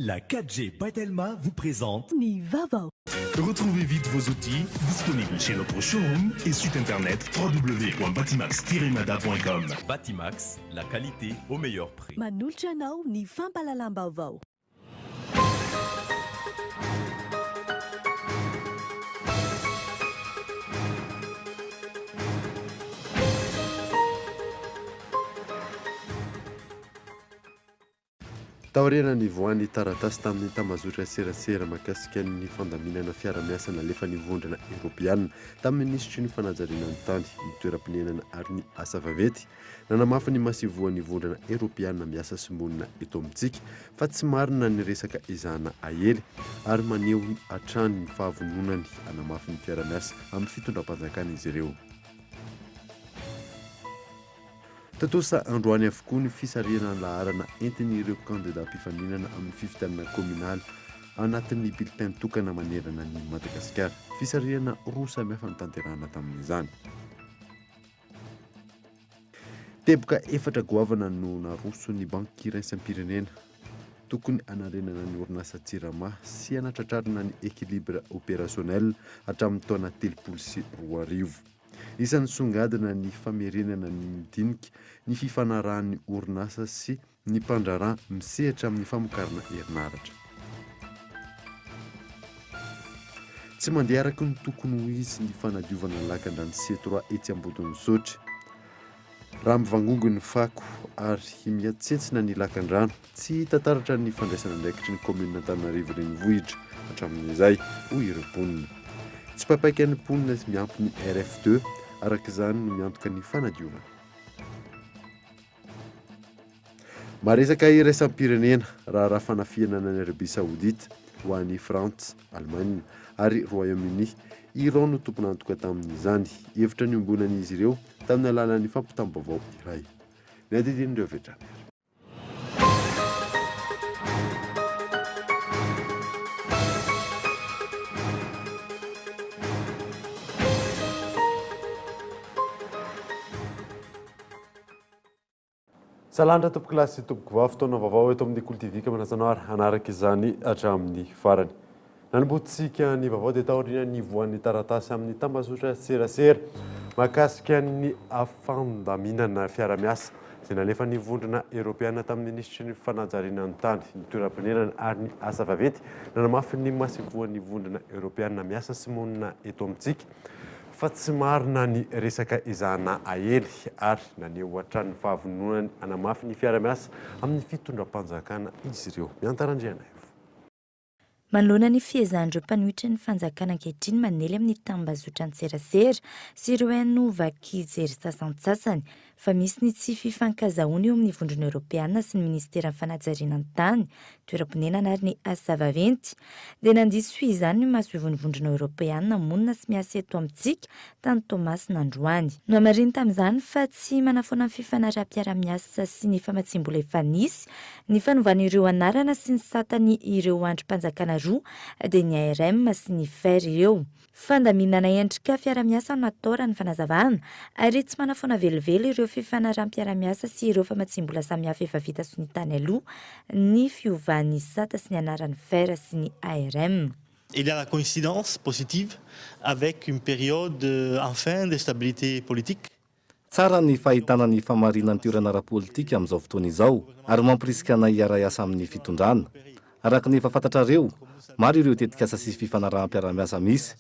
La 4G by Telma vous présente. Ny vaovao. Retrouvez vite vos outils disponibles chez notre showroom et site internet www.batimax-mada.com. Batimax, la qualité au meilleur prix. Manolotra anao ny fampahalalam-baovao. Taoriana nivoahan'ny taratasy tamin'ny tambazotra serasera mahakasika ny fandaminana fiara-miasa nalefan'ny Vondrona Eoropeana tamin'ny minisitry ny fanajariana ny tany, ny toeram-ponenana ary ny asa vaventy, nanamafy ny masoivohon'ny Vondrona Eoropeana miasa sy monina eto amintsika fa tsy marina ny resaka ezahana aely ary maneho hatrany ny fahavononany hanamafy ny fiara-miasa amin'ny fitondram-panjakana izy ireo. Tontosa androany avokoa ny fisarihana ny laharana entin'ireo kandidà mpifaninana amin'ny fifidianana kaominaly anatin'ny bulletin tokana manerana an'i Madagasikara. Fisarihana roa samihafa no tanterahana tamin'izany. Teboka efatra goavana no naroson'ny Banky iraisam-pirenena tokony hanarenana ny orinasa Jirama sy hanatratrarana ny équilibre opérationnel hatramin'ny taona 2030. Isan'ny songadina ny famerenana ny midinika ny fifanarahan'ny orinasa sy ny mpandraharaha misehatra amin'ny famokarana herinaratra. Tsy mandeha araka ny tokony ho izy ny fanadiovana ny lakandrano C trois etsy Ambodin'Isotry. Raha mivangongo ny fako ary mihatsentsina ny lakandrano, tsy hita taratra ny fandraisana andraikitry ny kaominina Antananarivo Renivohitra hatramin'izay, hoy ireo mponina. Tsy paipaikan'ny mponina miampy ny RF deux araka izany no miantoka ny fanadiovana. Maresaka iraisam-pirenena, raharaha fanafihana any Arabie Saoudite ho an'i Frantsa, Allemagne ary Royaume-Uni. Iran no tompon'antoka tamin'izany. Hevitra niombonan'izy ireo tamin'ny alalan'ny fampitam-baovao iray. Ny andidin'ireo avy hatrany ary. Salandra tompokolahy sy tompokovavy, fotoana vaovao eto amin'ny Kolo TV ka manasa anao ary hanaraka izany hatramin'ny farany. Nanombohantsika ny vaovao dia taorian'ny nivoahan'ny taratasy amin'ny tambazotra serasera mahakasika ny fandaminana fiara-miasa izay nalefan'ny Vondrona Eoropeana tamin'ny minisitry ny fanajariana ny tany, ny toeram-ponenana ary ny asa vaventy nanamafy ny masoivohon'ny Vondrona Eoropeana miasa sy monina eto amintsika fa tsy marina ny resaka ezahana aely ary naneho hatrany ny fahavononany hanamafy ny fiara-miasa amin'ny fitondram-panjakana izy ireo. Miantara Randrianaivo. Manoloana ny fiezahan'ireo mpanohitra ny fanjakana ankehitriny manely amin'ny tambazotran-tserasera sy ireo haino vaky jery sasantsasany fa misy ny tsy fifankazahoana eo amin'ny Vondrona Eoropeana sy ny Minisiteran'ny Fanajariana ny Tany, Toeram-ponenana ary ny Asa Vaventy, dia nandiso izany ny masoivohon'ny Vondrona Eoropeana monina sy miasa eto amintsika tany Toamasina androany. Nohamariny tamin'izany fa tsy manafoana ny fifanaraham-piarahamiasa sy ny famatsiam-bola efa nisy ny fanovana ireo anarana sy ny satany ireo andrim-panjakana roa dia ny ARM sy ny fer ireo. Fandaminana endrika fiara-miasa no atao raha ny fanazavana, ary tsy manafoana velively ireo fifanaraham-piara-miasa sy ireo famatsiam-bola samihafa efa vita sonia tany aloha ny fiovan'ny sata sy ny anaran'ny fer sy ny ARM. Il y a la coïncidence positive avec une période enfin de stabilité politique. Tsara ny fahitana ny famarinan-toerana ara-politika amin'izao fotoana izao ary mampirisika anay hiara-hiasa amin'ny fitondrana. Araka ny efa fantatrareo, maro ireo tetikasa sy fifanaraham-piarahamiasa misy.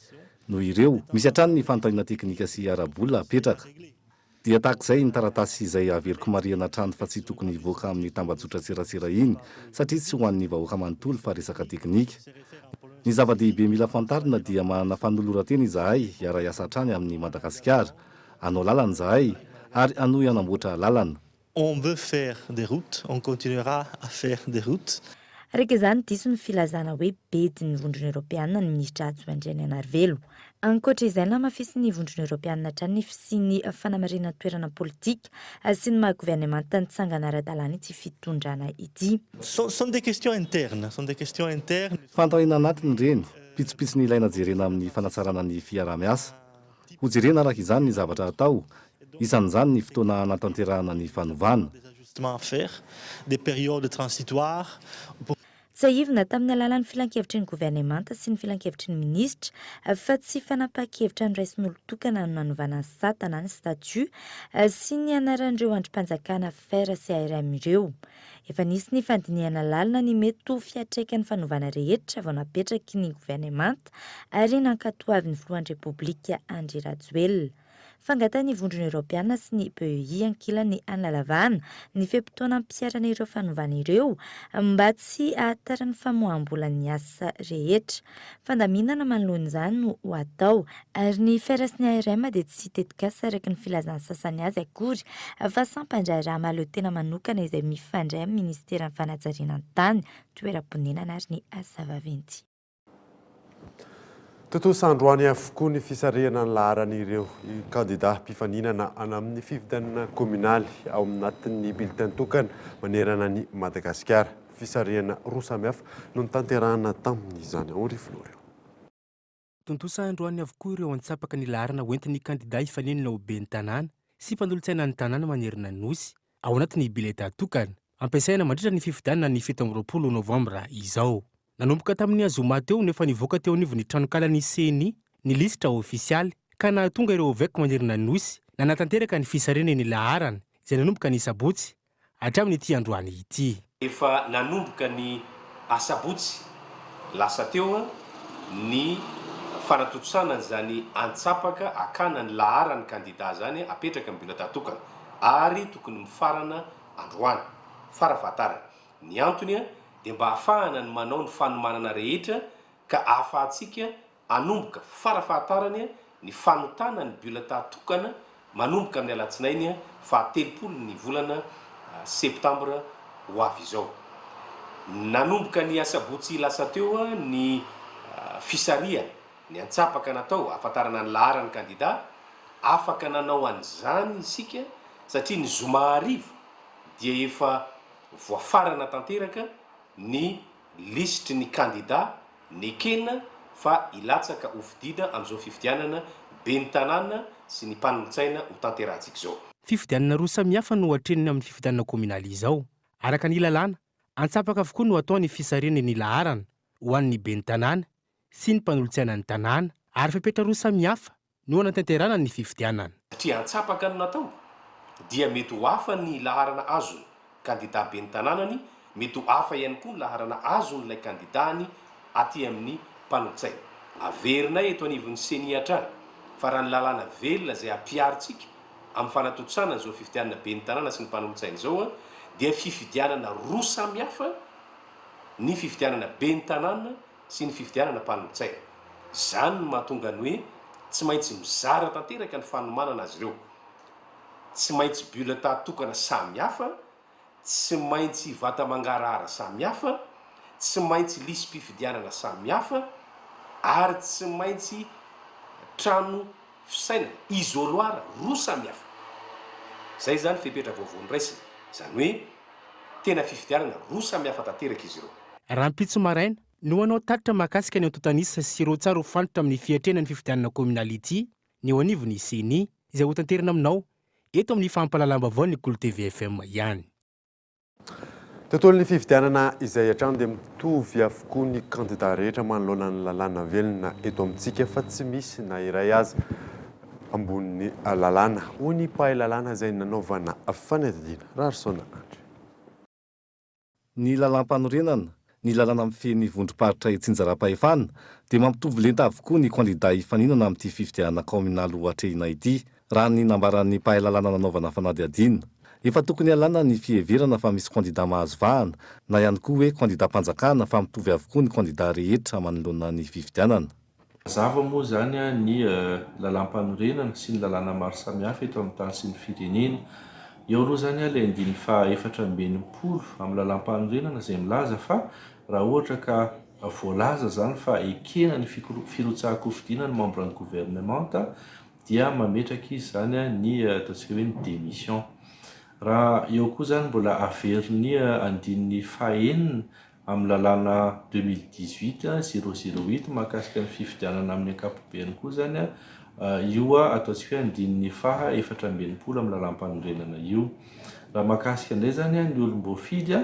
Noho ireo, misy hatrany ny fanontaniana teknika sy ara-bola apetraka. Dia tahaka izay iny taratasy izay averiko marihana hatrany fa tsy tokony hivoaka amin'ny tambajotran-tserasera iny satria tsy ho an'ny vahoaka manontolo fa resaka teknika. Ny zava-dehibe mila fantarina dia manana fanoloran-tena izahay hiara-hiasa hatrany amin'i Madagasikara. Hanao lalana izahay ary hanohy hanamboatra lalana. On veut faire des routes, on continuera à faire des routes. Araka izany, diso ny filazana hoe bedin'ny Vondrona Eoropeanina ny minisitra Hajo Andrianainarivelo. Ankoatra izay, namafisin'ny Vondrona Eoropeanina hatrany ny fisian'ny fanamarinan-toerana politika sy ny maha governemanta nitsangana ara-dalàna ity fitondrana ity. Ce sont des questions internes, sont des questions internes. Fanontaniana anatiny ireny, pitsopitsony ilaina jerena amin'ny fanatsarana ny fiaraha-miasa. Hojerena araka izany ny zavatra atao, isan'izany ny fotoana hanatanterahana ny fanovana. Tsiahivina tamin'ny alalan'ny filankevitry ny governemanta sy ny filankevitry ny minisitra fa tsy fanapahan-kevitra noraisin'olon-tokana no nanovana ny sata na ny statut sy ny anaran'ireo andrim-panjakana fer sy ARM ireo. Efa nisy ny fandinihana lalina ny mety ho fiantraikan'ny fanovana rehetra vao napetraky ny governemanta ary nankatoavin'ny filohan'ny Repoblika Andry Rajoelina. Fangatahin'ny Vondrona Eoropeana sy ny BEI ankilany hanalavana ny fe-potoana ampiharana ireo fanovana ireo mba tsy hahatara ny famoaham-bola ny asa rehetra. Fandaminana manoloana izany no ho atao ary ny fer sy ny ARM dia tsy tetikasa araka ny filazan'ny sasany azy akory fa sampan-draharaha mahaleo tena manokana izay mifandray amin'ny minisiteran'ny fanajariana ny tany, toeram-ponenana ary ny asa vaventy. Tontosa androany avokoa ny fisarihana ny laharan'ireo kandida mpifaninana amin'ny fifidianana kaominaly ao anatin'ny bulletin tokana manerana an'i Madagasikara. Fisarihana roa samihafa no notanterahina tamin'izany. Henri Florio. Tontosa androany avokoa ireo antsapaka ny laharana hoentin'ny kandida hifaninana ho ben'ny tanàna sy mpanolotsainan'ny tanàna manerana ny Nosy ao anatin'ny bileta tokana ampiasaina mandritra ny fifidianana ny 27 novambra izao. Nanomboka tamin'ny zoma teo no efa nivoaka teo anivon'ny tranokalan'ny Ceni ny lisitra ofisialy ka nahatonga ireo Ovec manerana ny Nosy nanatanteraka ny fisarihana ny laharana izay nanomboka ny sabotsy hatramin'ity androany ity. Efa nanomboka ny asabotsy lasa teo ny fanatontosana an'izany antsapaka hakana ny laharan'ny kandida izany apetraka amin'ny bulletin tokana ary tokony mifarana androany farafahatarany. Ny antony dia mba hahafahana ny manao ny fanomanana rehetra ka ahafahantsika hanomboka farafahatarany ny fanotana ny bulletin tokana manomboka amin'ny alatsinainy faha 30 ny volana septambra ho avy izao. Nanomboka ny asabotsy lasa teo ny fisarihana ny antsapaka natao hahafantarana ny laharan'ny kandida, afaka nanao an'izany isika satria ny zoma hariva dia efa voafarana tanteraka ny lisitry ny kandida nekena fa hilatsaka hofidina amin'izao fifidianana ben'ny tanàna sy ny mpanolotsaina hotanterahantsika izao. Fifidianana roa samihafa no hatrehina amin'ny fifidianana kaominaly izao. Araka ny lalàna, antsapaka avokoa no atao ny fisarihana ny laharana ho an'ny ben'ny tanàna sy ny mpanolotsainan'ny tanàna ary fepetra roa samihafa no hanatanterahana ny fifidianana. Satria antsapaka no natao dia mety ho hafa ny laharana azony kandida ben'ny tanànany, mety ho hafa ihany koa ny laharana azon'ilay kandidany aty amin'ny mpanolotsaina. Averinay eto anivon'ny Ceni hatrany fa raha ny lalàna velona izay ampiharintsika amin'ny fanatontosana an'izao fifidianana ben'ny tanàna sy ny mpanolotsaina izao dia fifidianana roa samihafa ny fifidianana ben'ny tanàna sy ny fifidianana mpanolotsaina. Izany no mahatonga ny hoe tsy maintsy mizara tanteraka ny fanomanana azy ireo. Tsy maintsy bulletin tokana samy hafa, tsy maintsy vata mangarahara samy hafa, tsy maintsy lisi-pifidianana samy hafa ary tsy maintsy trano fisainana, isoloir, roa samy hafa. Izay izany fepetra vaovao noraisina. Izany hoe tena fifidianana roa samy hafa tanteraka izy ireo. Rahampitso maraina no hanao tatitra mahakasika ny antontan'isa sy ireo tsara ho fantatra amin'ny fiatrehana ny fifidianana kaominaly ity ny eo anivon'ny Ceni, izay hotanterina aminao eto amin'ny fampahalalam-baovaon'ny Kolo TV FM ihany. Tontolon'ny fifidianana izay hatrany dia mitovy avokoa ny kandida rehetra manoloana ny lalàna velona eto amintsika fa tsy misy na iray aza ambonin'ny lalàna, hoy ny mpahay lalàna izay nanaovana fanadihadiana. Raharisaona Andry. Ny lalàmpanorenana, ny lalàna mifehy ny vondrom-paritra itsinjaram-pahefana dia mampitovy lenta avokoa ny kandidà hifaninana amin'ity fifidianana kaominaly ho atrehina ity, raha ny nambaran'ny mpahay lalàna nanaovana fanadihadiana. Efa tokony hialana ny fiheverana fa misy kandidà mahazo vahana, na ihany koa hoe kandidàm-panjakana fa mitovy avokoa ny kandidà rehetra manoloana ny fifidianana. Mazava moa izany ny lalàmpanorenana sy ny lalàna maro samihafa eto amin'ny tany sy ny firenena. Eo aloha izany ilay andininy faha 64 amin'ny lalàmpanorenana izay milaza fa raha ohatra ka voalaza izany fa ekena ny firotsahan-kofidina ny membre ny gouvernemanta dia mametraka izy izany ny ataontsika hoe ny démission. Raha eo koa izany mbola averin'ny andininy faha enina Amin'ny lalàna 2018 008 mahakasika ny fifidianana amin'ny ankapobeny koa izany, io ataontsika hoe andininy faha 64 amin'ny lalàmpanorenana io. Raha mahakasika indray izany ny olom-boafidy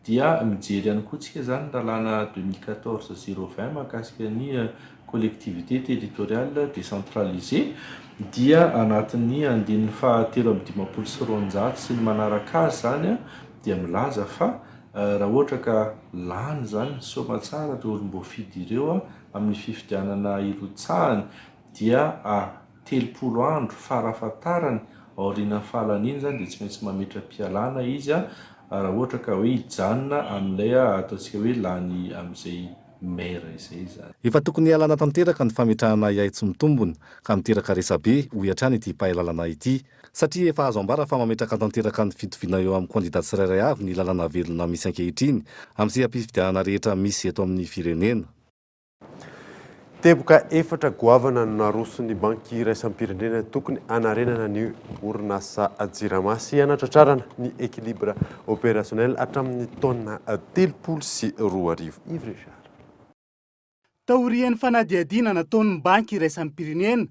Dia mijery ihany koa tsika izany ny lalàna 2014 020 mahakasika ny collectivité territoriale décentralisée dia anatin'ny andininy faha 253 sy ny manaraka azy izany dia milaza fa raha ohatra ka lany izany soamatsara ireo olom-boafidy ireo amin'ny fifidianana irotsahany dia 30 andro farafahatarany aorianan'ny fahalaniany izany dia tsy maintsy mametra-pialana izy raha ohatra ka hoe hijanona amin'ilay ataontsika hoe lany amin'izay maire izay izany. Efa tokony hialana tanteraka ny fametrahana ahiahy tsy mitombona ka miteraka resabe, hoy hatrany ity mpahay lalana ity, satria efa azo ambara fa mametraka tanteraka ny fitoviana eo amin'ny kandida tsirairay avy ny lalana velona misy ankehitriny amin'ny seha-pifidianana rehetra misy eto amin'ny firenena. Teboka efatra goavana no naroson'ny Banky iraisam-pirenena tokony hanarenana ny orinasa Jirama sy hanatratrarana ny équilibre opérationnel hatramin'ny taona 2030. Yves Richard. Taorian'ny fanadihadiana nataon'ny Banky iraisam-pirenena,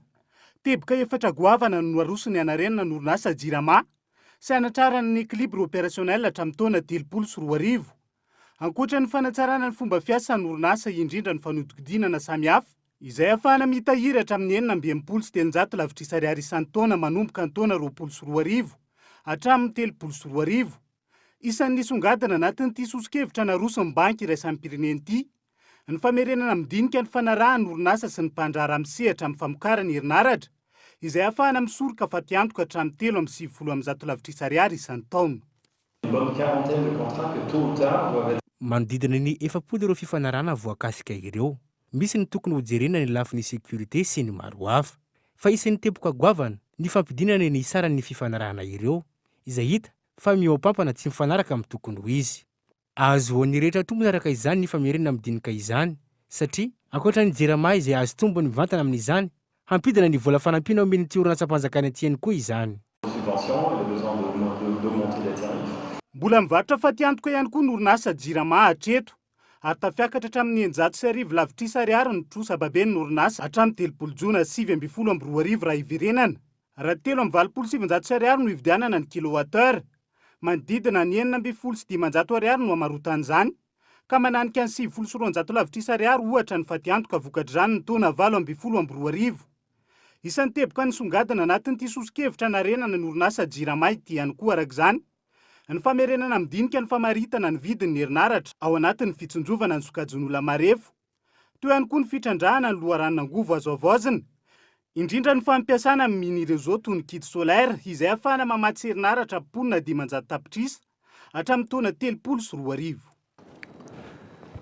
teboka efatra goavana no narosony hanarenana ny orinasa Jirama sy hanatrarana ny équilibre opérationnel hatramin'ny taona 2030. Ankoatra ny fanatsarana ny fomba fiasan'ny orinasa indrindra ny fanodikodinana samihafa, izay ahafahana mitahiry hatramin'ny 366 lavitrisa ariary isan-taona manomboka ny taona 2020 hatramin'ny 2030. Isan'ny nisongadina anatin'ity soso-kevitra naroson'ny Banky iraisam-pirenena ity ny famerenana midinika ny fanarahan'ny orinasa sy ny mpandraharaha misehatra amin'ny famokarana herinaratra, izay ahafahana misoroka fatiantoka hatramin'ny 193 lavitrisa ariary isan-taona. Manodidina ny 40 ireo fifanarahana voakasika ireo. Misy ny tokony hojerena ny lafiny sécurité sy ny maro hafa. Fa isan'ny teboka goavana ny fampidinana ny saran'ny fifanarahana ireo, izay hita fa mihoa-pampana tsy mifanaraka amin'ny tokony ho izy. Ahazoan'ny rehetra tombony araka izany ny famerenana midinika izany, satria ankoatra ny Jirama izay azo tombony mivantana amin'izany, hampidina ny vola fanampiana omen'ity orinasam-panjakana ity ihany koa izany. Mbola mivarotra fatiantoka ihany koa ny orinasa Jirama hatreto, ary tafiakatra hatramin'ny 1600 lavitrisa ariary ny trosa baben'ny orinasa hatramin'ny 30 jona 2019 raha hiverenana, raha 1983 ariary no hividianana ny kilowattheure. Manodidina ny 516 ariary no hamarotana izany, ka mananika ny 290 lavitrisa ariary ohatra ny fatiantoka vokatr'izany ny taona 2018. Isan'ny teboka nisongadina anatin'ity soso-kevitra hanarenana ny orinasa Jirama ity ihany koa araka izany ny famerenana midinika ny famaritana ny vidin'ny herinaratra ao anatin'ny fitsinjovana ny sokajin'olona marefo. Teo ihany koa ny fitrandrahana ny loharanon'angovo azo havaozina, indrindra ny fampiasana ny mini réseau toy ny kit solaire izay ahafahana mamatsy herinaratra mponina 500 tapitrisa hatramin'ny taona 2030.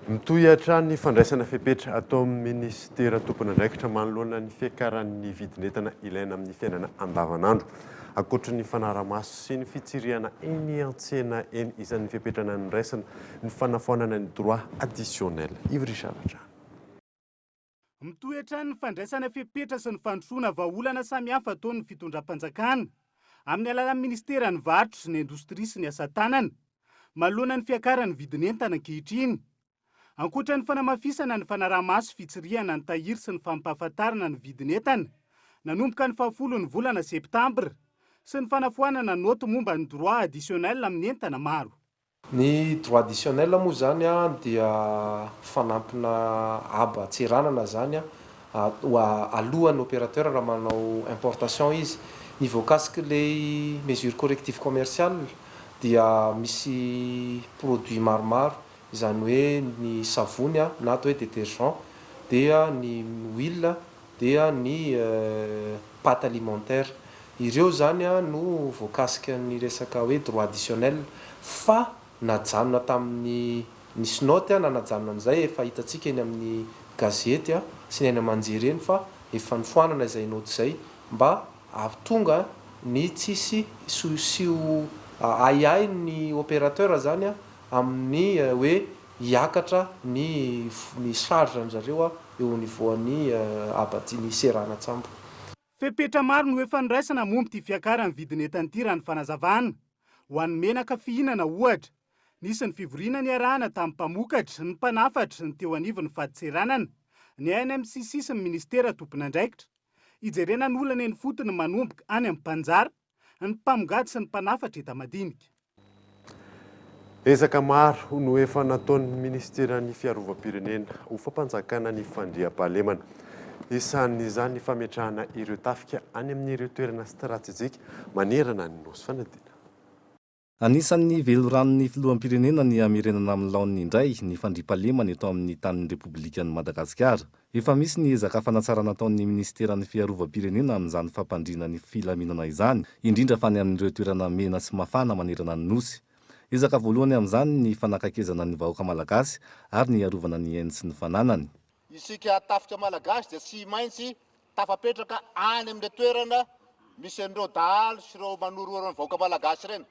Mitohy hatrany ny fandraisana fepetra ataon'ny minisitera tompon'andraikitra manoloana ny fiakaran'ny vidin'entana ilaina amin'ny fiainana andavanandro. Ankoatry ny fanarahamaso sy ny fitsirihana eny an-tsena eny, isan'ny fepetra nandraisana ny fanafoanana ny droit additionnel. Yves Richard hatrany. Mitohy hatrany ny fandraisana fepetra sy ny fandrosoana vahaolana samihafa ataon'ny fitondram-panjakana amin'ny alalan'ny minisiteran'ny varotra, ny indostria sy ny asa tanana. manoloana ny fiakaran'ny vidin'entana ankehitriny. Ankoatra ny fanamafisana ny fanaraha-maso fitsirihana ny tahiry sy ny fampahafantarana ny vidin'entana nanomboka ny fahafolon'ny volana septambra sy ny fanafoanana naoty momba ny droit additionnel amin'ny entana maro. Ny droit additionnel moa izany dia fanampina haba an-tseranana izany alohan'ny opérateur raha manao importation izy. Ny voakasik'ilay mesure corrective commerciale dia misy produit maromaro, izany hoe ny savony na atao hoe détergent, dia ny huile, dia ny pâte alimentaire. Ireo izany no voakasika ny resaka hoe droit additionnel fa najanona tamin'ny nisy note na najanona an'izay efa hitantsika eny amin'ny gazety sy ny haino aman-jery eny fa efa nofoanana izay note izay mba Hahatonga ny tsisy sy ho ahiahy ny opérateur zany amin'ny hoe hiakatra ny ny charge an-zareo eo au niveau an'ny haba-, ny seranan-tsambo. Fepetra maro no efa noraisina momba ity fiakaran'ny vidin'entana ity raha ny fanazavana. Ho an'ny menaka fihinana ohatra, nisy ny fivoriana niarahana tamin'ny mpamokatra, ny mpanafatra, ny teo anivon'ny fadintseranana, ny ANMCC sy ny minisitera tompon'andraikitra. Hijerena ny olana eny ifotony manomboka any amin'ny mpanjara, ny mpamongady sy ny mpanafatra enta-madinika. Ezaka maro no efa nataon'ny minisiteran'ny Fiarovam-pirenena ho fampanjakana ny fandriampahalemana. Isan'izany ny fametrahana ireo tafika any amin'ireo toerana stratejika manerana ny Nosy Fanadina. Anisan'ny veliranon'ny filoham-pirenena ny hamerenana amin'ny laoniny indray ny fandriampahalemana eto amin'ny tanin'ny Repoblikan'i Madagasikara. Efa misy ny ezaka fanatsarana ataon'ny minisiteran'ny Fiarovam-pirenena amin'izany fampandriana ny filaminana izany, indrindra fa ny amin'ireo toerana mena sy mafana manerana ny Nosy. Ezaka voalohany amin'izany ny fanakaikezana ny vahoaka malagasy ary ny hiarovana ny ainy sy ny fananany. Isika tafika malagasy dia tsy maintsy tafapetraka any amin'ilay toerana misy an'ireo dahalo sy ireo manorohoro ny vahoaka malagasy ireny.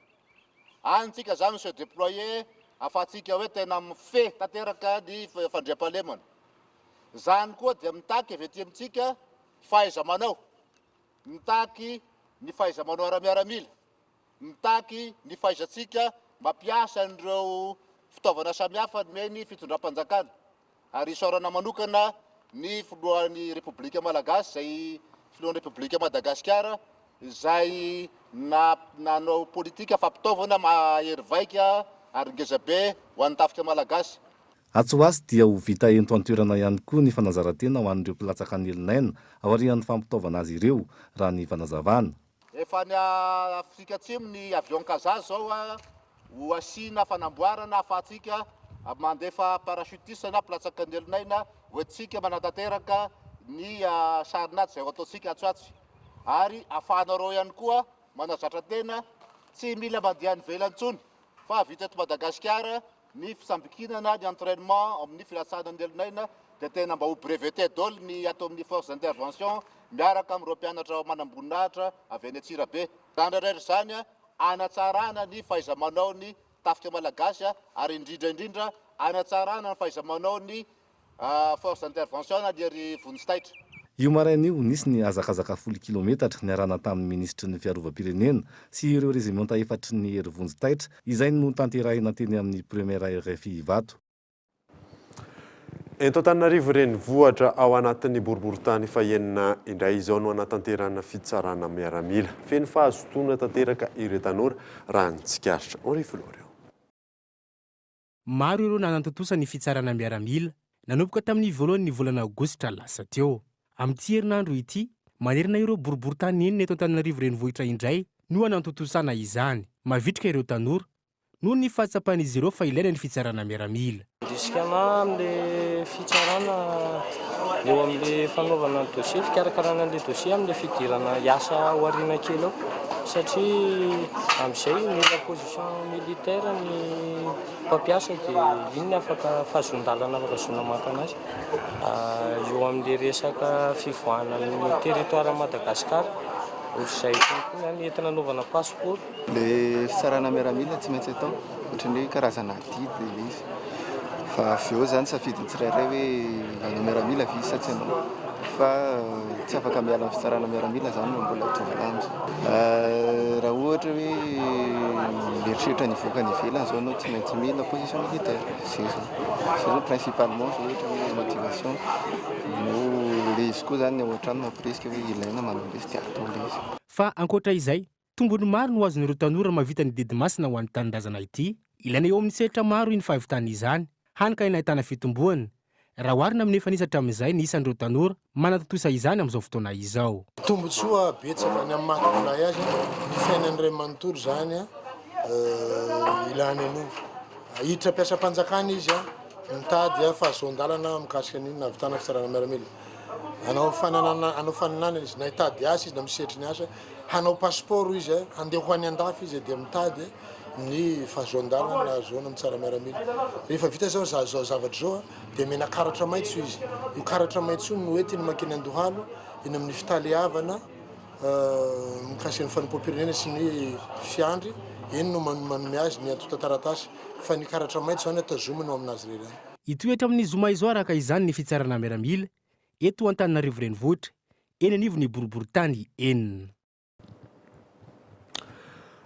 Any tsika izany no se deployer ahafahantsika hoe tena mifehy tanteraka ny fandriampahalemana. Izany koa dia mitaky avy aty amintsika fahaiza-manao, mitaky ny fahaiza-manao ara-miaramila, mitaky ny fahaizantsika mampiasa an'ireo fitaovana samihafa nomeny fitondram-panjakana ary isaorana manokana ny filohan'ny Repoblika Malagasy izay filohan'ny Repoblika Madagasikara izay nanao politika fampitaovana mahery vaika ary ngezabe ho an'ny tafika Malagasy. Atsy ho atsy dia ho vita ento an-toerana ihany koa ny fanazaran-tena ho an'ireo mpilatsaka an'elin'aina aorian'ny fampitaovana azy ireo, raha ny fanazavana. Efa any Afrika Atsimo ny avion Casa zao ho asiana fanamboarana ahafahantsika mandefa parachutiste na mpilatsaka ny elon'aina ho entintsika manatanteraka ny sarin'ady izay ho ataontsika atsy ho atsy ary ahafahanareo ihany koa manazatra tena tsy mila mandeha any ivelany intsony fa vita eto Madagasikara Ny fisambikinana, ny entrainement amin'ny filatsahana ny elon'aina dia tena mba ho breveté daholo ny ato amin'ny force d'intervention miaraka amin'ireo mpianatra manamboninahitra avy any Antsirabe. Izany rehetra izany hanatsarana ny fahaiza-manao ny tafika malagasy ary indrindra indrindra hanatsarana ny fahaiza-manao ny Force d'intervention na lery vonjy taitra. Io maraina io, nisy ny hazakazaka folo kilometatra niarahana tamin'ny minisitry ny Fiarovam-pirenena sy ireo rezimanta efatry ny hery vonjy taitra izay notanterahina teny amin'ny Première RFI Ivato. Eto Antananarivo renivohitra ao anatin'ny boriborintany fahenina indray izao no hanatanterahana fitsarana miaramila. Feno fahazotoana tanteraka ireo tanora raha ny tsikaritra. Henri Florio. Maro ireo nanatontosa ny fitsarana miaramila nanomboka tamin'ny voalohan'ny volana aogositra lasa teo. Amin'ity herinandro ity, manerana ireo boriborintany enina eto Antananarivo renivohitra indray no hanatontosana izany. Mavitrika ireo tanora noho ny fahatsapan'izy ireo fa ilaina ny fitsarana miaramila. Mandrisika anah amin'le fitsarana eo amin'le fanaovana ny dossier, fikarakarana an'le dossier amin'le fidirana hiasa ao aoriana kely ao satria amin'izay mila position militaire ny mpampiasa dia iny ny afaka fahazoan-dalana afaka ahazoana maka anazy. Eo amin'le resaka fivoahana amin'ny territoire Madagascar ohatr'izay koa ny entina anaovana passeport. Le fitsarana miaramila tsy maintsy atao, ohatran'ny hoe karazana adidy le izy. Fa avy eo zany safidin'ny tsirairay hoe hanao miaramila ve izy sa tsy hanao. Fa tsy afaka miala amin'ny fitsarana miaramila zany raha mbola tovolahy amizao. Raha ohatra hoe mieritreritra ny hivoaka any ivelany zao ianao tsy maintsy mila position militaire. Zay zao, zay zao principalement zao ohatra hoe motivation no le izy koa zany ny ao an-trano mampirisika hoe ilaina manao le izy dia atao le izy. Fa ankoatra izay, Tombony maro no azon'ireo tanora mahavita ny didy masina ho an'ny tanindrazana ity. Ilaina eo amin'ny sehatra maro iny fahavitana izany, hany ka nahitana fitomboana, raha oharina amin'ny efa nisy hatramin'izay ny isan'ireo tanora manatontosa izany amin'izao fotoana izao. Tombontsoa betsaka ny amin'ny maha tovolahy azy, ny fiainany iray manontolo izany ilany an'io. Hiditra mpiasam-panjakana izy, mitady fahazoan-dalana mikasika ny nahavitana fitsarana miaramila. Hanao fananana, hanao faninanana izy, na hitady asa izy na misy sehatry ny asa, hanao passeport izy, handeha ho any andafy izy dia mitady ny fahazoan-dalana ahazoana mitsara miaramila. Rehefa vita zao zao zavatra zao dia omena karatra maitso izy. Io karatra maitso io no entiny mankeny Andohalo, eny amin'ny fitaleavana mikasika ny fanompoam-pirenena sy ny fiandry, eny no manome azy ny antontan-taratasy. Fa ny karatra maitso zany tazominy ho aminazy irery ihany. Hitohy hatramin'ny zoma izao araka izany ny fitsarana miaramila eto Antananarivo Renivohitra, eny anivon'ny boriborintany enina.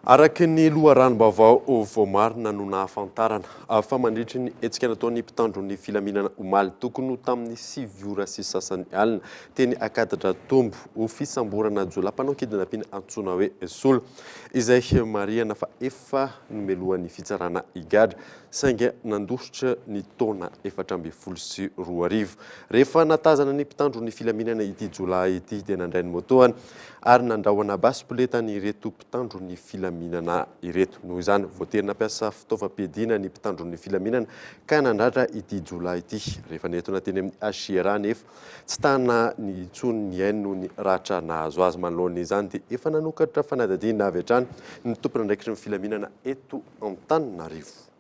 Araka ny loharanom-baovao voamarina no nahafantarana fa mandritry ny hetsika nataon'ny mpitandro ny filaminana omaly tokony ho tamin'ny 9 ora sy sasany alina teny Ankadidratombo ho fisamborana jiolahy mpanao kidnapping antsoina hoe Solo izay marihana fa efa nomelohan'ny fitsarana higadra saingy nandositra ny taona 2014. Rehefa natazana ny mpitandro ny filaminana ity jiolahy ity dia nandray ny moto-any ary nandrahona basy poleta an'ireto mpitandro ny filaminana ireto. Noho izany, voatery nampiasa fitaovam-piadiana ny mpitandro ny filaminana ka nandratra ity jiolahy ity. Rehefa nentina teny amin'ny HCRA anefa, tsy tana ny intsony ny ainy noho ny ratra nahazo azy. Manoloana izany dia efa nanokatra fanadihadiana avy hatrany ny tompon'andraikitry ny filaminana eto Antananarivo.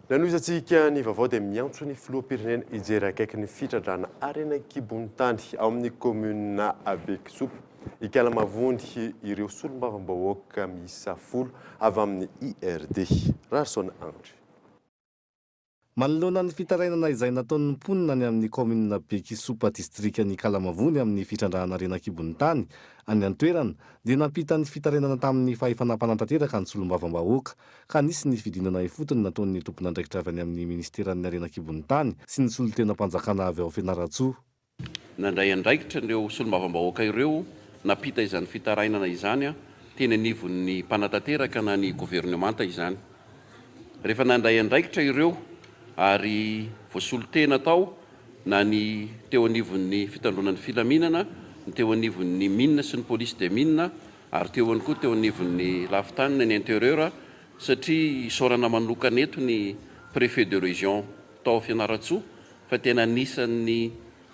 Nanohizantsika ny vaovao dia miantso ny filoham-pirenena hijery akaiky ny fitrandrahana harena an-kibon'ny tany ao amin'ny kaominina Bekisopa, Ikalamavony ireo solombavambahoaka miisa folo avy amin'ny IRD. Raharison Andry. Manoloana ny fitarainana izay nataon'ny mponina any amin'ny kaominina Bekisopa distrikan'i Ikalamavony amin'ny fitrandrahana harena an-kibon'ny tany any an-toerana dia nampita ny fitarainana tamin'ny fahefana mpanatanteraka ny solombavambahoaka ka nisy ny fidinana ifotony nataon'ny tompon'andraikitra avy any amin'ny ministeran'ny harena an-kibon'ny tany sy ny solontenam-panjakana avy ao Fianarantsoa. Nandray andraikitra ireo solombavambahoaka ireo nampita izany fitarainana izany teny anivon'ny mpanatanteraka na ny governemanta izany. Rehefa nandray andraikitra ireo ary voasolo tena tao na ny teo anivon'ny fitandroana ny filaminana, ny teo anivon'ny mines sy ny police des mines ary teo ihany koa teo anivon'ny lafin-tany na ny interieur satria isaorana manokana eto ny préfet de région tao Fianarantsoa fa tena anisan'ny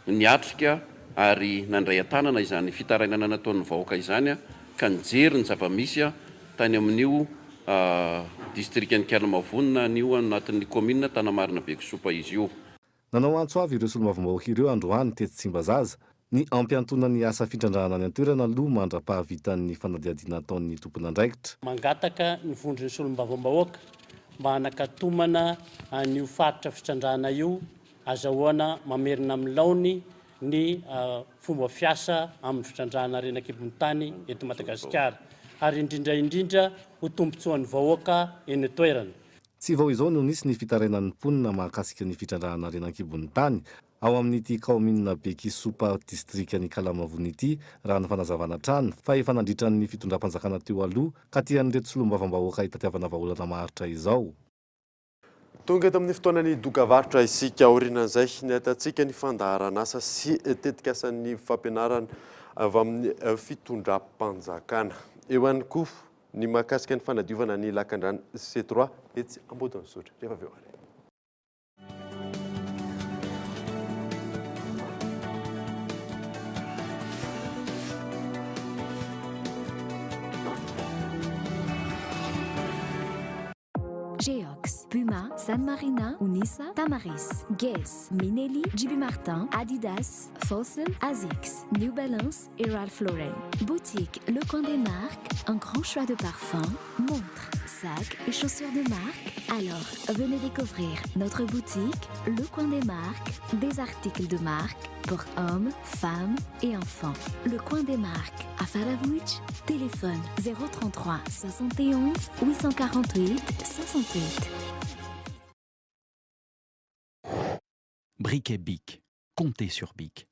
niatrika ary nandray an-tanana izany fitarainana nataon'ny vahoaka izany ka nijery ny zava-misy tany amin'io distrikan'i Ikalamavony na io anatin'ny kaominina Tanamarina Bekisopa izy io. Nanao antso avo ireo solombavambahoaka ireo androany tetsy Tsimbazaza ny hampiantoana ny asa fitrandrahana any an-toerana aloha mandra-pahavitan'ny fanadihadiana ataon'ny tompon'andraikitra. Mangataka ny vondron'ny solombavambahoaka mba hanakatomana an'io faritra fitrandrahana io azahoana mamerina amin'ny laony ny fomba fiasa amin'ny fitrandrahana harena an-kibon'ny tany eto Madagasikara ary indrindra indrindra ho tombontsoan'ny vahoaka eny an-toerana. Tsy vao izao no nisy ny fitarainan'ny mponina mahakasika ny fitrandrahana harena an-kibon'ny tany ao amin'ity kaominina Bekisopa distrikan'i Ikalamavony ity raha ny fanazavana hatrany fa efa nandritra ny fitondram-panjakana teo aloha ka tian'ireto solombavambahoaka hitadiavana vahaolana maharitra izao. Tonga eto amin'ny fotoanan'ny dokavarotra isika. Aorianan'izay, ny ahitantsika ny fandaharan'asa sy tetikasan'ny fampianarana avy amin'ny fitondram-panjakana. Eo ihany koa ny mahakasika ny fanadiovana ny lakandrano C3 etsy Ambodin'Isotry. Rehefa avy eo ary. Geox, Puma, San Marina, Unisa, Tamaris, Guess, Minelli, JB Martin, Adidas, Fossil, Asics, New Balance et Ralph Lauren. Boutique Le Coin des Marques, un grand choix de parfums, montres, sacs et chaussures de marque. Alors, venez découvrir notre boutique Le Coin des Marques, des articles de marque pour hommes, femmes et enfants. Le Coin des Marques à Faravohitra, téléphone 033 71 848 68. Briquet Bic. Comptez sur Bic.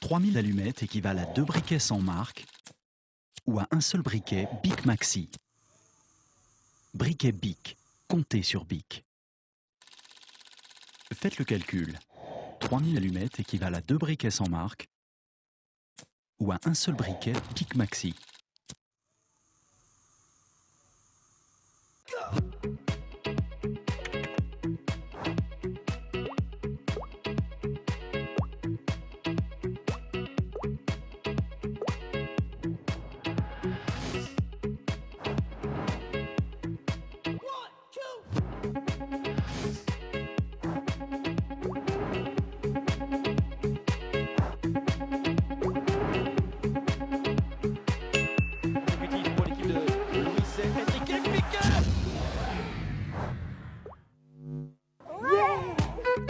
3000 allumettes équivalent à deux briquets sans marque ou à un seul briquet Bic Maxi. Briquet Bic. Comptez sur Bic. Faites le calcul. 3000 allumettes équivalent à deux briquets sans marque ou à un seul briquet Bic Maxi.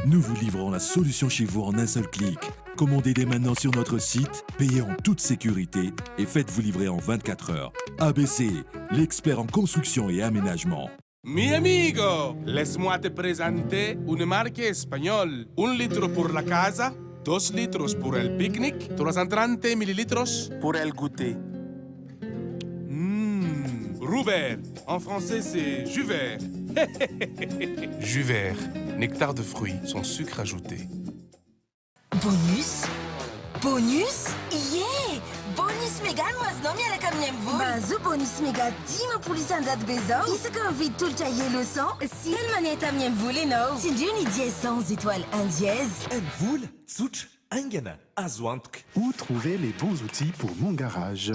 Nous vous livrons la solution chez vous en un seul clic. Commandez dès maintenant sur notre site, payez en toute sécurité et faites-vous livrer en 24 heures. ABC, l'expert en construction et aménagement. Mi amigo, laisse-moi te présenter une marque espagnole. Un litro pour la casa, dos litros pour el picnic, 330 mililitros pour el goûter. Mmh, Rouvert. En français, c'est jus vert. jus vert, nectar de fruits, sans sucre ajouté. Bonus Bonus Ie! Bonus Mega no azonao miaraka amin'ny MVola. Mba ahazoa bonus mega 50% be izao isaky mividy tolotra Yellow 100 sy Telmanet amin'ny MVola ianao. Tsindrio ny dièse 111 étoile 1 dièse. MVola, tsotra, haingana, azo antoka. Où trouver les bons outils pour mon garage?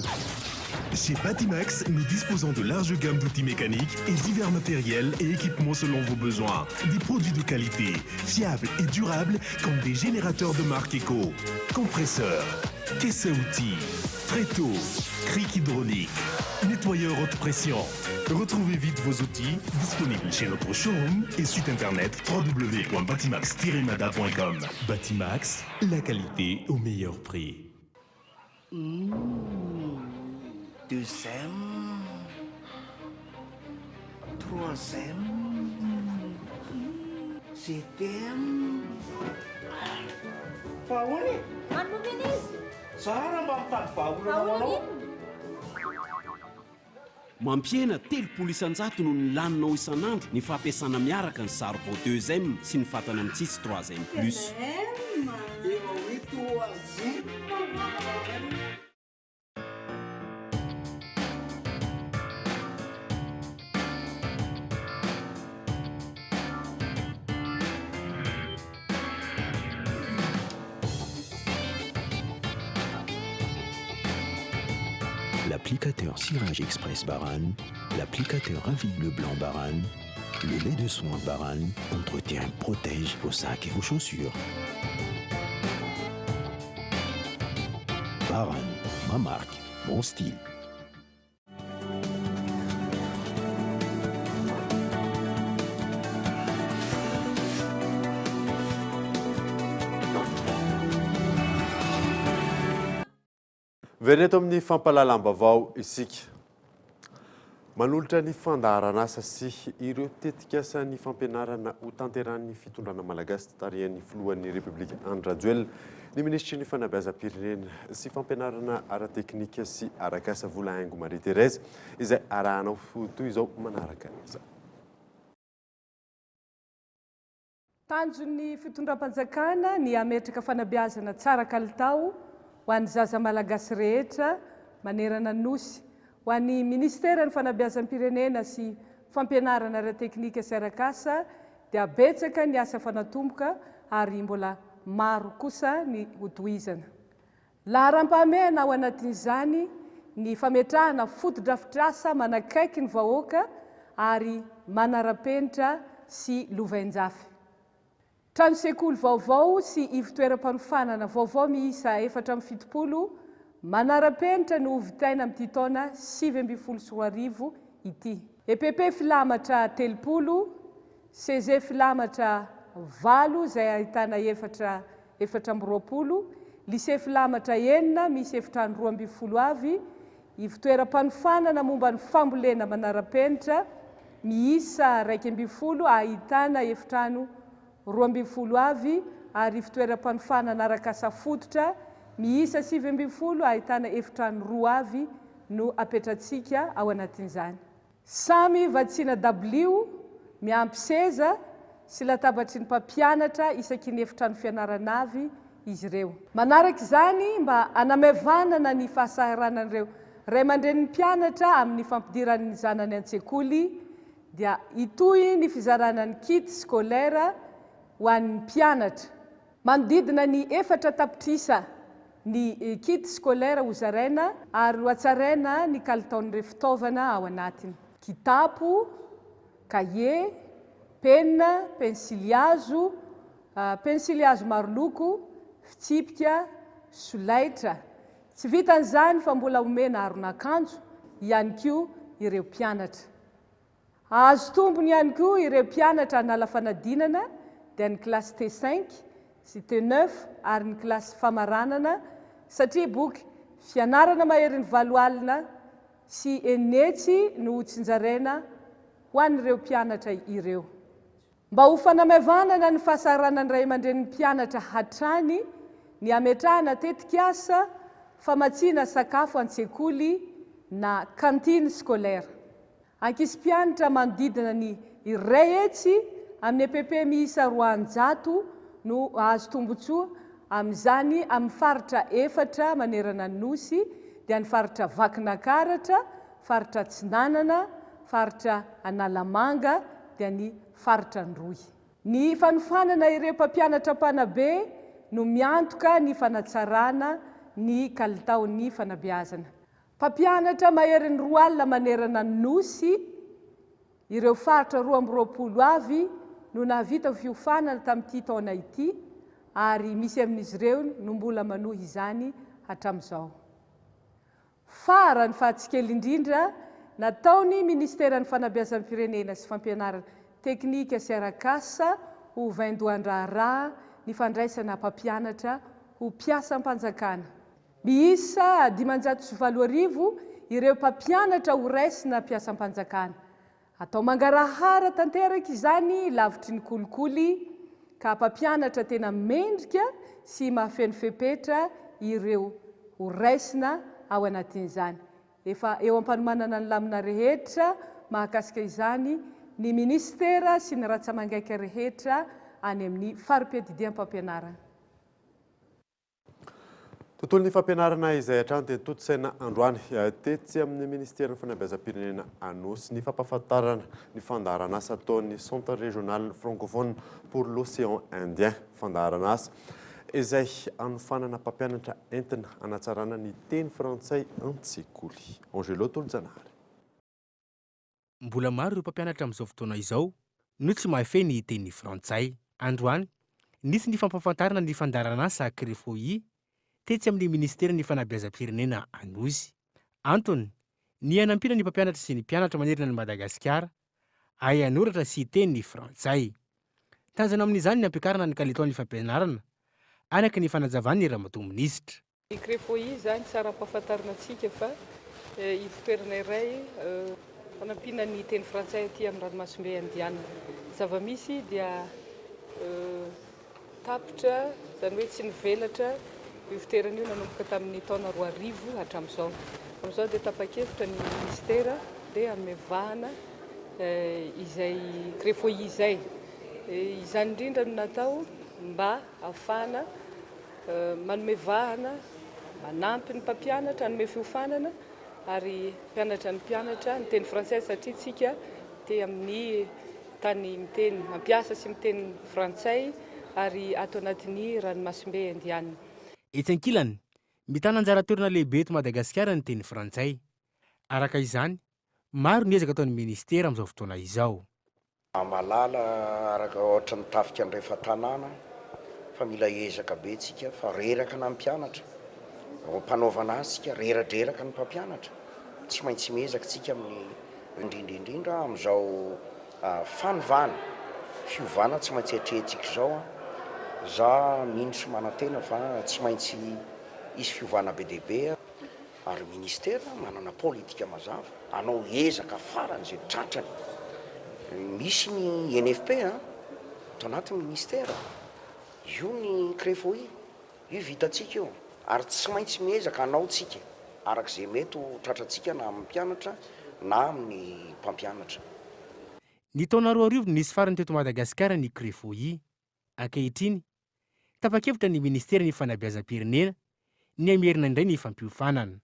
Chez Batimax, nous disposons de larges gammes d'outils mécaniques et divers matériels et équipements selon vos besoins. Des produits de qualité, fiables et durables comme des générateurs de marque Eco, compresseurs, caisses à outils, tréteaux, cric hydraulique, nettoyeur haute pression. Retrouvez vite vos outils disponibles chez notre showroom et site internet www.batimax-mada.com. Batimax, la qualité au meilleur prix. Deuxième, troisième, je t'aime. Fa ahoana e? Manomboka izy. Za raha mba mitady vahaolana ho anao. Mampihena 30% noho ny laninao isan'andro ny fampiasana miaraka ny saribao deuxième sy ny fatana mitsitsy troisième plus. Efa hoe troisième. L'applicateur Cirage Express Baran, l'applicateur Avide Blanc Baran, le lait de soin Baran entretient, protège vos sacs et vos chaussures. Baran, ma marque, mon style. Miverina eto amin'ny fampahalalam-baovao isika. Manolotra ny fandaharanasa sy ireo tetikasan'ny fampianarana ho tanterahin'ny fitondrana malagasy tarihan'ny filohan'ny Repoblika Andry Rajoelina ny minisitry ny fanabeazam-pirenena sy fampianarana ara-teknika sy arak'asa Volahaingo Marie Thérèse izay arahanao toy izao manaraka izao. Tanjon'ny fitondram-panjakana ny hametraka fanabeazana tsara kalitao ho an'ny zaza malagasy rehetra manerana ny Nosy. Ho an'ny Minisiteran'ny Fanabeazam-pirenena sy Fampianarana ara-teknika sy arak'asa dia betsaka ny asa fanatomboka ary mbola maro kosa ny hotohizana. Laharam-pahamehana ao anatin'izany ny fametrahana fotodrafitrasa manakaiky ny vahoaka ary manara-penitra sy lovainjafy. Trano sekoly vaovao sy ivon-toeram-panofanana vaovao miisa 74 manara-penitra no hovitaina amin'ity taona 2019 ity. EPP filamatra 30, CG filamatra valo izay ahitana efatra 24, Lycée filamatra enina misy efitrano 12 avy, ivon-toeram-panofanana momba ny fambolena manara-penitra miisa 11 ahitana efitrano 12 avy ary ivon-toeram-panofanana arak'asa fototra miisa 19 ahitana efitrano roa avy no apetratsika ao anatin'izany. Samy vatsiana dabilio miampy seza sy latabatry ny mpampianatra isaky ny efitrano fianarana avy izy ireo. Manaraka izany, mba hanamaivanana ny fahasahiranan'ireo ray aman-drenin'ny mpianatra amin'ny fampidirany ny zanany an-tsekoly dia hitohy ny fizarana ny kit scolaire ho an'ny mpianatra. Manodidina ny 4 tapitrisa ny kit scolaire hozaraina ary hohatsaraina ny kalitaon'ireo fitaovana ao anatiny. Kitapo, kahie, penina, pensilihazo, pensilihazo maroloko, fitsipika, solaitra. Tsy vitan'izany fa mbola omena aron'akanjo ihany koa ireo mpianatra. Hahazo tombony ihany koa ireo mpianatra hanala fanadinana dia ny kilasy T5. Cité Neuf ary ny kilasy famaranana satria boky fianarana maherin'ny 80 sy 600 no hotsinjaraina ho an'ireo mpianatra ireo. Mba ho fanamaivanana ny fahasahiranan'ny ray aman-drenin'ny mpianatra hatrany ny hametrahana tetikasa famatsiana sakafo an-tsekoly na cantine scolaire. Ankizy mpianatra manodidina ny 100 amin'ny EPP miisa 200 no hahazo tombontsoa amin'izany amin'ny faritra efatra manerana ny Nosy dia ny faritra Vakinakaratra, faritra Atsinanana, faritra Analamanga dia ny faritra Androy. Ny fanofanana ireo mpampianatra mpanabe no miantoka ny fanatsarana ny kalitaon'ny fanabeazana. Mpampianatra maherin'ny 20 manerana ny Nosy, ireo faritra 22 avy no nahavita fiofanana tamin'ity taona ity ary misy amin'izy ireo no mbola manohy izany hatramin'izao. Farany fa tsy kely indrindra, nataon'ny Ministeran'ny Fanabeazam-pirenena sy Fampianarana Teknika sy Arak'asa ho vaindohan-draharaha ny fandraisana mpampianatra ho mpiasam-panjakana. Miisa 8500 ireo mpampianatra horaisina mpiasam-panjakana. Atao mangarahara tanteraka izany lavitry ny kolikoly ka mpampianatra tena mendrika sy mahafeno fepetra ireo ho raisina ao anatin'izany. Efa eo am-panomanana ny lamina rehetra mahakasika izany ny minisitera sy ny ratsa-mangaika rehetra any amin'ny fari-piadidiam-pampianarana. Tontolon'ny fampianarana izay hatrany dia tontosaina androany tetsy amin'ny Ministeran'ny Fanabeazam-pirenena Anosy ny fampahafantarana ny fandaharanasa ataon'ny Centre Régional Francophone pour l'Océan Indien. Fandaharanasa izay hanofanana mpampianatra entina hanatsarana ny teny frantsay an-tsekoly. Angelo Tolojanahary. Mbola maro ireo mpampianatra amin'izao fotoana izao no tsy mahafehy ny teny frantsay. Androany, nisy ny fampahafantarana ny fandaharanasa Crefoi tetsy amin'ny minisiteran'ny fanabeazam-pirenena Anosy. Antony, ny hanampiana ny mpampianatra sy ny mpianatra manerana an'i Madagasikara hahay hanoratra sy hiteny frantsay. Tanjona amin'izany ny hampiakarana ny kalitaon'ny fampianarana, araka ny fanazavan'ny ramatoa minisitra. Ny Crefoi izany tsara ampahafantarina antsika fa ivon-toerana iray fanampiana ny teny frantsay aty amin'ny ranomasimbe Indiana. Ny zava-misy dia tapitra, izany hoe tsy nivelatra io ivon-toerana io nanomboka tamin'ny taona 2000 hatramin'izao. Amin'izao dia tapa-kevitra ny minisitera dia hanome vahana izay Crefoi izay. Izany indrindra no natao mba hahafahana Manome vahana, manampy ny mpampianatra, hanome fiofanana ary mpianatra ny mpianatra ny teny frantsay satria tsika te amin'ny tany miteny, mampiasa sy miteny frantsay ary ato anatin'ny ranomasimbe Indiana. Etsy ankilany, mitana anjara toerana lehibe eto Madagasikara ny teny frantsay. Araka izany, maro ny ezaka ataon'ny minisitera amin'izao fotoana izao. Mahalala araka ohatry ny tafika andrefan-tanàna fa mila ezaka be tsika fa reraka na ny mpianatra eo am-panaovana azy tsika reradreraka ny mpampianatra tsy maintsy miezaka tsika amin'ny indrindra indrindra amin'izao fanovana fiovana tsy maintsy atrehintsika izao an za mino sy manantena fa tsy maintsy hisy fiovana be dia be Ary ministera manana politika mazava, hanao ezaka farany izay tratrany. Misy ny INFP an, ato anatin'ny ministera, io ny Crefoi, io vitantsika io, ary tsy maintsy miezaka hanao tsika araka izay mety ho tratrantsika na amin'ny mpianatra na amin'ny mpampianatra. Ny taona 2000 no nisy farany teto Madagasikara ny Crefoi. Ankehitriny, tapa-kevitra ny Ministeran'ny Fanabeazam-pirenena ny hamerina indray ny fampiofanana.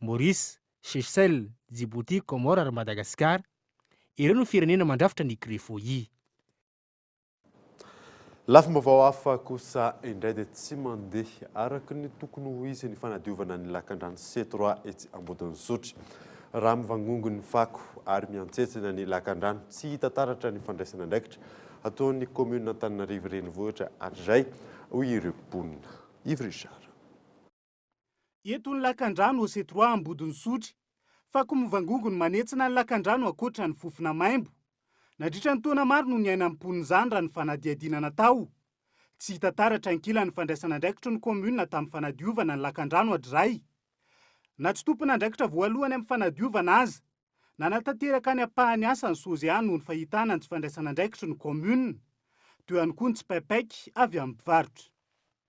Maurice, Seychelles, Djibouti, Comores ary Madagasikara, ireo no firenena mandrafitra ny Crefoi. Lafim-baovao hafa kosa indray dia tsy mandeha araka ny tokony ho izy ny fanadiovana ny lakandrano C trois etsy Ambodin'Isotry. Raha mivangongo ny fako ary miantsetsina ny lakandrano, tsy hita taratra ny fandraisana andraikitra Ataon'ny kaominina Antananarivo Renivohitra hatrizay, hoy ireo mponina. Yves Richard. Eto ny lakandrano OC trois Ambodin'Isotry. Fako mivangongo ny manetsina ny lakandrano ankoatra ny fofona maimbo. Nandritra ny taona maro no niainan'ny mponina izany raha ny fanadihadiana natao. Tsy hita taratra ankilan'ny fandraisana andraikitry ny kaominina tamin'ny fanadiovana ny lakandrano hatrizay. Na tsy tompon'andraikitra voalohany amin'ny fanadiovana aza, nanatanteraka ny ampahany asa ny Sozea noho ny fahitana ny tsy fandraisana andraikitry ny kaominina. Teo ihany koa ny tsipaipaika avy amin'ny mpivarotra.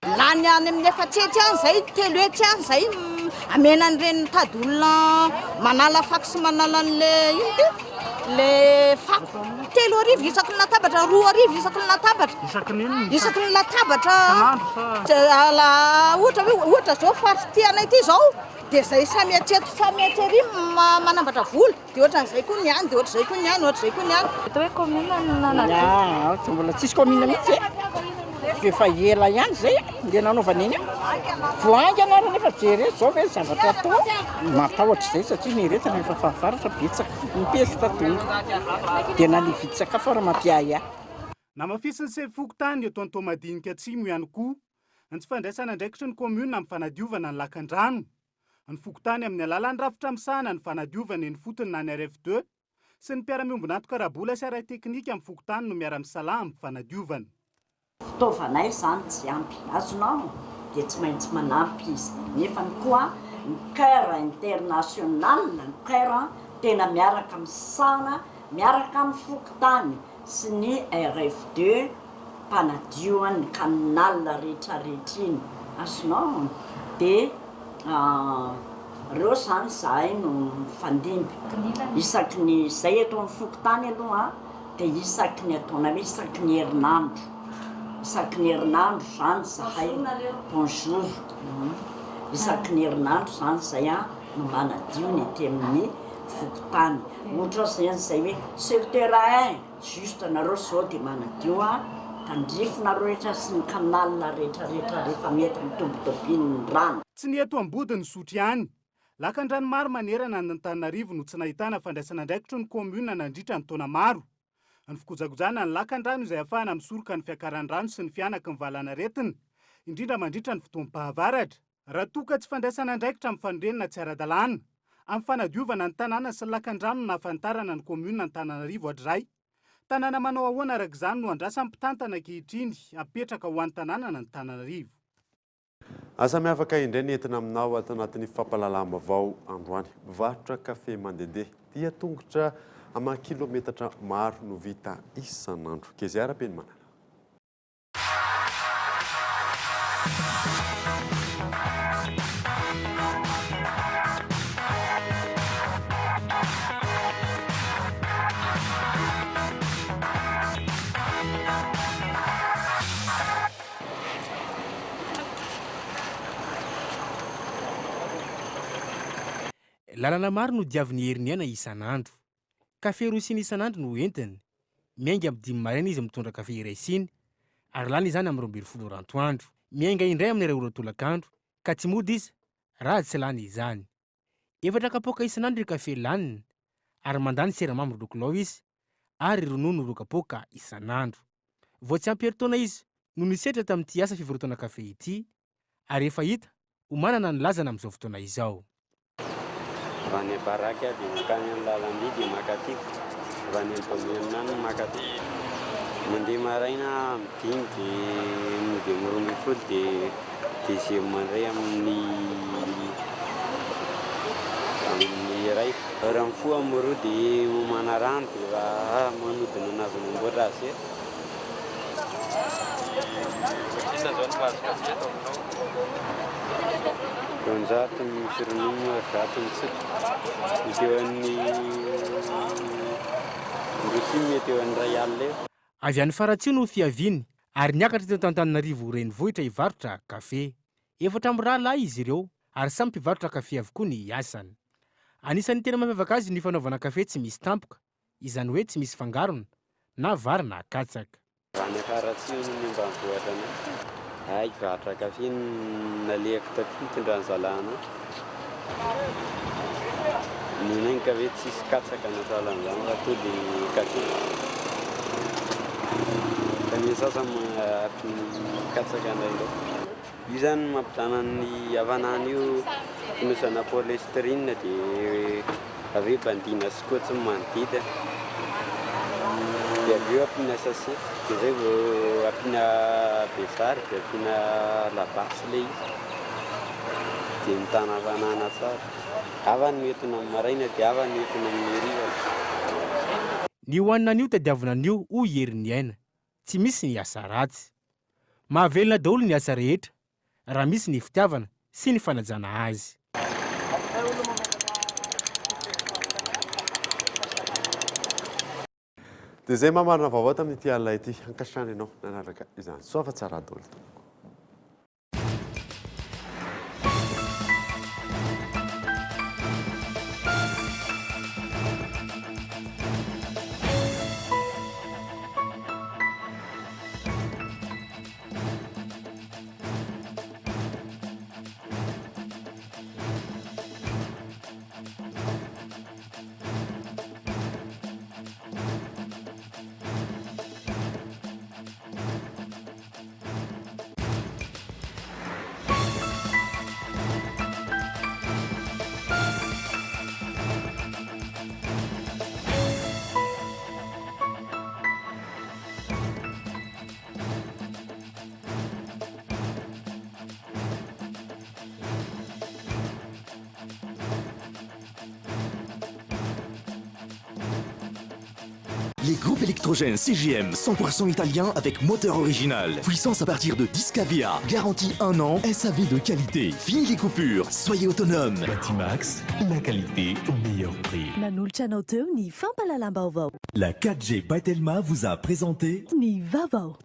Lany any amin'ny efatsetsy any izay, telo hetsy any izay amena an'ireny mitady olona manala fako sy manala an'le ino ty? Le fako. 3000 isaky ny latabatra, 2000 isaky ny latabatra. Isaky ny inona? Isaky ny latabatra. Isan'andro sa? Ala, ohatra hoe ohatra izao faritra ity anay ity izao dia izay samy hatreto samy hatrery manambatra vola. Dia ohatran'izay koa ny any, dia ohatr'izay koa ny any, ohatr'izay koa ny any. Atao hoe commune no nanadio. Ah, tsy mbola tsisy commune mihitsy e. Efa ela ihany izay dia nanaovana iny. Vao haingana ary nefa jereo izao ve ny zavatra atao. Matahotra izay satria ny aretina efa fahavaratra betsaka. Ny pesta tonga. Dia na ny hividy sakafo ary mampiahiahy. Namafisin'ny sefo fokontany eto Antohomadinika Atsimo ihany koa ny tsy fandraisana andraikitry ny kaominina amin'ny fanadiovana ny lakandrano. Ny fokontany amin'ny alalan'ny rafitra misahana ny fanadiovana eny ifotony na ny RF2 sy ny mpiara-miombon'antoka ara-bola sy ara-teknika amin'ny fokontany no miara-misalahy amin'ny fanadiovana. Fitaovanay izany tsy ampy, azonao? Dia tsy maintsy manampy izy. Nefany koa ny Coeur international, ny Coeur tena miaraka misahana miaraka amin'ny fokontany sy ny RF2 mpanadio ny canal rehetrarehetra iny, azonao? Dia reo zany zahay no mifandimby isaky ny, zay eto amin'ny fokontany aloha dia isaky ny ataonay hoe isaky ny herinandro, isaky ny herinandro zany zahay, bonjour, isaky ny herinandro zany zay an no manadio ny ety amin'ny fokontany, ohatra zany zay hoe secteur un, Juste nareo zao de manadio a, tandrify nareo rehetra sy ny canal rehetra rehetra rehefa mety mitobitobin ny rano. Tsy ny eto Ambodin'Isotry ihany. Lakandrano maro manerana an'Antananarivo no tsy nahitana fandraisana andraikitry ny kaominina nandritra ny taona maro. Ny fikojakojana ny lakandrano izay ahafahana misoroka ny fiakaran'ny rano sy ny fihanaky ny valanaretina, indrindra mandritra ny fotoam-pahavaratra. Raha toa ka tsy fandraisana andraikitra amin'ny fanorenana tsy ara-dalàna, amin'ny fanadiovana ny tanàna sy ny lakandrano no nahafantarana ny kaominina Antananarivo hatrizay. Tanàna manao ahoana araka izany no andrasan'ny mpitantana ankehitriny hapetraka ho an'ny tanànan'Antananarivo? Asa miavaka indray ny entina aminao ato anatin'ny fampahalalam-baovao androany. Mpivarotra kafe mandehandeha dia tongotra aman-kilometatra maro no vita isan'andro. Kezia Rabenimana. Lalana maro no diavin'i Heriniaina isan'andro. Kafe roa siny isan'andro no entiny. Miainga amin'ny dimy maraina izy mitondra kafe iray siny ary lany izany amin'ny 12 ora antoandro. Miainga indray amin'ny iray ora tolakandro ka tsy mody izy raha tsy lany izany. Efatra kapoaka isan'andro ny kafe laniny ary mandany siramamy roa kilao izy ary ronono roa kapoaka isan'andro. Vao tsy ampy herintaona izy no nisetra tamin'ity asa fivarotana kafe ity ary efa hita ho manana ny lazany amin'izao fotoana izao. Avy any Baraky aho dia mankany amin'ny lalamby dia maka aty. Avy any amin'ny domaine any no maka aty. Mandeha maraina amin'ny dimy dia mody amin'ny 12 dia deuxième indray amin'ny amin'ny iray. Raha mifoha amin'ny roa dia mamana rano dia efa manodina anazy mamboatra azy. Ohatrinona zao ny mahazo kafe eto aminao? 200 ny misy ronono ary 100 ny tsotra. Mety eo amin'ny rosia mety eo amin'ny 1000 eo. Avy any Faratsiho no fiaviany ary niakatra teto Antananarivo renivohitra hivarotra kafe. Efatra mirahalahy izy ireo ary samy mpivarotra kafe avokoa ny asany. Anisan'ny tena mampiavaka azy ny fanaovana kafe tsy misy tampoka izany hoe tsy misy fangarona na vary na katsaka. Raha ny haratsiana ny ambanivohitra anay. Hay hivarotra kafe no nalehako taty nitondran'ny zalahy anah. Ny anay ny kafe tsisy katsaka na sahala amin'izany fa to dia kafe. Fa ny sasany mahampy katsaka indraindray. Io izany no mampidana ny hafanana io fonosana polystyrene dia avy eo bandiana scotch ny manodidina dia avy Avy eo ampiana sachet dia zay vao ampiana bezary dia ampiana labasy ilay izy dia mitana hafanana tsara. Hafa ny entina amin'ny maraina dia hafa ny entina amin'ny hariva. Ny hohanina anio tadiavina anio hoy i Heriniaina. Tsy misy ny asa ratsy. Mahavelona daholo ny asa rehetra raha misy ny fitiavana sy ny fanajana azy. Dia izay mamarana vaovao tamin'ity alina ity. Ankasitrahana ianao nanaraka izany. Soa fa tsara daholo tompoko. Les groupes électrogènes CGM 100% italien avec moteur original. Puissance à partir de 10 kVA. Garantie 1 an, SAV de qualité. Fini les coupures, soyez autonome. Batimax, la qualité au meilleur prix. Nanolotra anao teo ny fampahalalam-baovao. La 4G by Telma vous a présenté Ny vaovao.